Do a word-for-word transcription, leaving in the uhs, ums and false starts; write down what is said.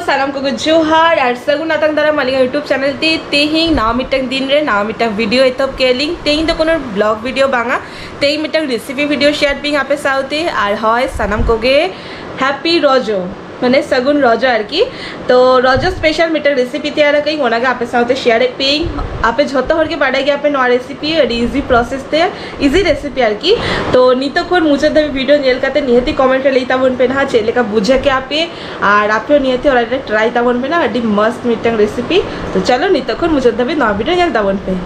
ᱥᱟᱱᱟᱢ ᱠᱚᱜᱮ ᱡᱚᱦᱟᱨ ᱟᱨ ᱥᱟᱹᱜᱩᱱ ᱟᱛᱟᱝ ᱫᱟᱨᱟᱢ ᱟᱹᱞᱤᱧᱟᱜ YouTube ᱪᱮᱱᱮᱞ ᱛᱮ᱾ ᱛᱮᱦᱮᱧ ᱱᱟᱣᱟ ᱢᱤᱫᱴᱟᱝ ᱫᱤᱱ ᱨᱮ ᱱᱟᱣᱟ ᱢᱤᱫᱴᱟᱝ ᱵᱷᱤᱰᱤᱭᱳ ᱮᱛᱚᱦᱚᱵ ᱠᱮᱫ ᱞᱤᱧ᱾ ᱛᱮᱦᱮᱧ ᱫᱚ ᱠᱳᱱᱳ ᱵᱞᱚᱜ ᱵᱷᱤᱰᱤᱭᱳ ᱵᱟᱝᱟ, ᱛᱮᱦᱮᱧ ᱢᱤᱫᱴᱟᱝ ᱨᱮᱥᱤᱯᱤ ᱵᱷᱤᱰᱤᱭᱳ ᱥᱮᱭᱟᱨ ᱯᱤᱧ ᱟᱯᱮ ᱥᱟᱶᱛᱮ᱾ ᱟᱨ ᱦᱳᱭ, ᱥᱟᱱᱟᱢ ᱠᱚᱜᱮ ᱦᱮᱯᱤ ᱨᱚᱡᱚ, ᱢᱟᱱᱮ ᱥᱟᱹᱜᱩᱱ ᱨᱚᱡᱚ ᱟᱨᱠᱤ᱾ ᱛᱚ ᱨᱚᱡᱚ ᱥᱯᱮᱥᱟᱞ ᱢᱤᱫᱴᱟᱝ ᱨᱮᱥᱤᱯᱤ ᱛᱮᱭᱟᱨ ᱟᱠᱟᱫᱟᱹᱧ, ᱚᱱᱟᱜᱮ ᱟᱯᱮ ᱥᱟᱶᱛᱮ ᱥᱮᱭᱟᱨ ᱮᱫ ᱯᱮᱭᱟᱹᱧ᱾ ᱟᱯᱮ ᱡᱷᱚᱛᱚ ᱦᱚᱲ ᱜᱮ ᱵᱟᱰᱟᱭ ᱜᱮᱭᱟᱯᱮ ᱱᱚᱣᱟ ᱨᱮᱥᱤᱯᱤ ᱟᱹᱰᱤ ᱤᱡᱤ ᱯᱨᱚᱥᱮᱥ ᱛᱮ, ᱤᱡᱤ ᱨᱮᱥᱤᱯᱤ ᱟᱨᱠᱤ᱾ ᱛᱚ ᱱᱤᱛᱚᱜ ᱠᱷᱚᱱ ᱢᱩᱪᱟᱹᱫ ᱫᱷᱟᱹᱵᱤᱡ ᱵᱷᱤᱰᱤᱭᱳ ᱧᱮᱞ ᱠᱟᱛᱮ ᱱᱤᱦᱟᱹᱛᱤ ᱠᱚᱢᱮᱱᱴ ᱨᱮ ᱞᱟᱹᱭ ᱛᱟᱵᱚᱱ ᱯᱮ ᱱᱟᱦᱟᱜ ᱪᱮᱫ ᱞᱮᱠᱟ ᱵᱩᱡᱷᱟᱹᱣ ᱠᱮᱜᱼᱟ ᱯᱮ, ᱟᱨ ᱟᱯᱮ ᱦᱚᱸ ᱱᱤᱦᱟᱹᱛᱤ ᱚᱲᱟᱜ ᱨᱮ ᱴᱨᱟᱭ ᱛᱟᱵᱚᱱ ᱯᱮ ᱱᱟᱦᱟᱜ, ᱟᱹᱰᱤ ᱢᱚᱥᱛ ᱢᱤᱫᱴᱟᱝ ᱨᱮᱥᱤᱯᱤ᱾ ᱛᱚ ᱪᱚᱞᱚ ᱱᱤᱛᱚᱜ ᱠᱷᱚᱱ ᱢᱩᱪᱟᱹᱫ ᱫᱷᱟᱹᱵᱤᱡ ᱱᱚᱣᱟ ᱵᱷᱤᱰᱤᱭᱳ ᱧᱮᱞ ᱛᱟᱵᱚᱱ ᱯᱮ᱾